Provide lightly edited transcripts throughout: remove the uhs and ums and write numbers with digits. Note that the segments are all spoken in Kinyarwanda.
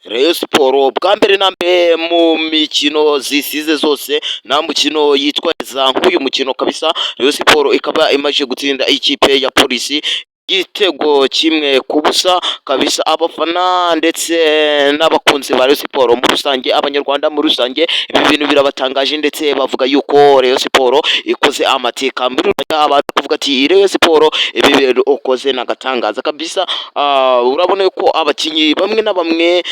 Rayon Sport bwa mbere na mbere mu mikino zisize zose nta mukino yitwaza nk'uyu mukino kabisa. Rayon Sport ikaba imaze gutsinda ikipe ya Polisi igitego 1-0 kabisa. Abafana ndetse n'abakunzi ba Rayon Sport muri rusange, Abanyarwanda muri rusange, ibi bintu birabatangaje, ndetse bavuga yuko Rayon Sport ikoze amateka muri rusange. Abantu kuvuga ati: "Rayon Sport, ibi bintu ukoze n'agatangaza kabisa." Urabona ko abakinnyi bamwe na bamwe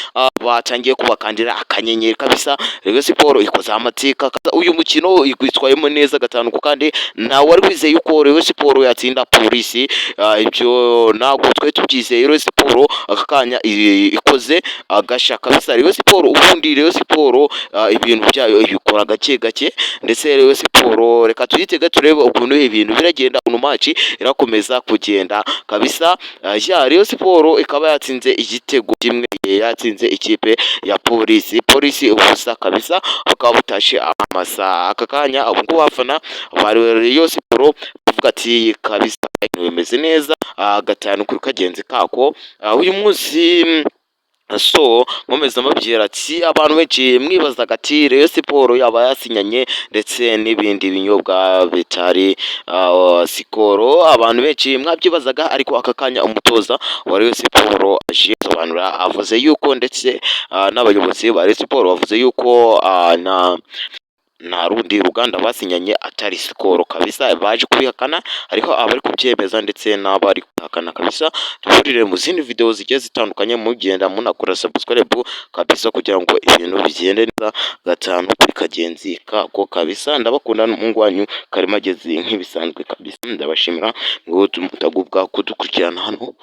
batangiye kubakandira akanyenyeri kabisa. Rayon Sport ikoze amateka, uyu mukino witwayemo neza gatanu, kandi ntawe wari wizeye yuko Rayon Sport yatsinda Polisi. Ibyo ntabwo twari tubyizeye. Rayon Sport aka kanya ikoze agasha kabisa. Rayon Sport, ubundi Rayon Sport ibintu byayo ibikora gake gake, ndetse Rayon Sport reka tuyitege turebe ukuntu ibintu biragenda, ukuntu match irakomeza kugenda kabisa. Ya Rayon Sport ikaba yatsinze igitego kimwe, yatsinze ikipe ya Polisi, Polisi 0 kabisa. Bakaba butashe amasaha aka kanya. Ubu ngubu abafana ba Rayon Sport bavuga ati: "Kabisa ibintu bimeze neza gatanu kuri kagenzi kako." Uyu munsi so nkomeza mbabwira ati abantu benshi mwibazaga ati Rayon Sport yaba yasinyanye ndetse n'ibindi binyobwa bitari Skol. Abantu benshi mwabyibazaga, ariko aka kanya umutoza wa Rayon Sport aje asobanura, avuze yuko ndetse n'abayobozi ba Rayon Sport bavuze yuko nta rundi ruganda basinyanye atari Skol kabisa. Baje kubihakana, hariho abari kubyemeza ndetse n'abari kubihakana kabisa. Duhurire mu zindi video zigiye zitandukanye, mugenda munakora subscribe kabisa kugira ngo ibintu bigende neza gatanu kuri kagenzi kako kabisa. Ndabakunda, n'umuhungu wanyu Karimagezi nk'ibisanzwe kabisa. Ndabashimira ngo mutagubwa kudukurikirana hano.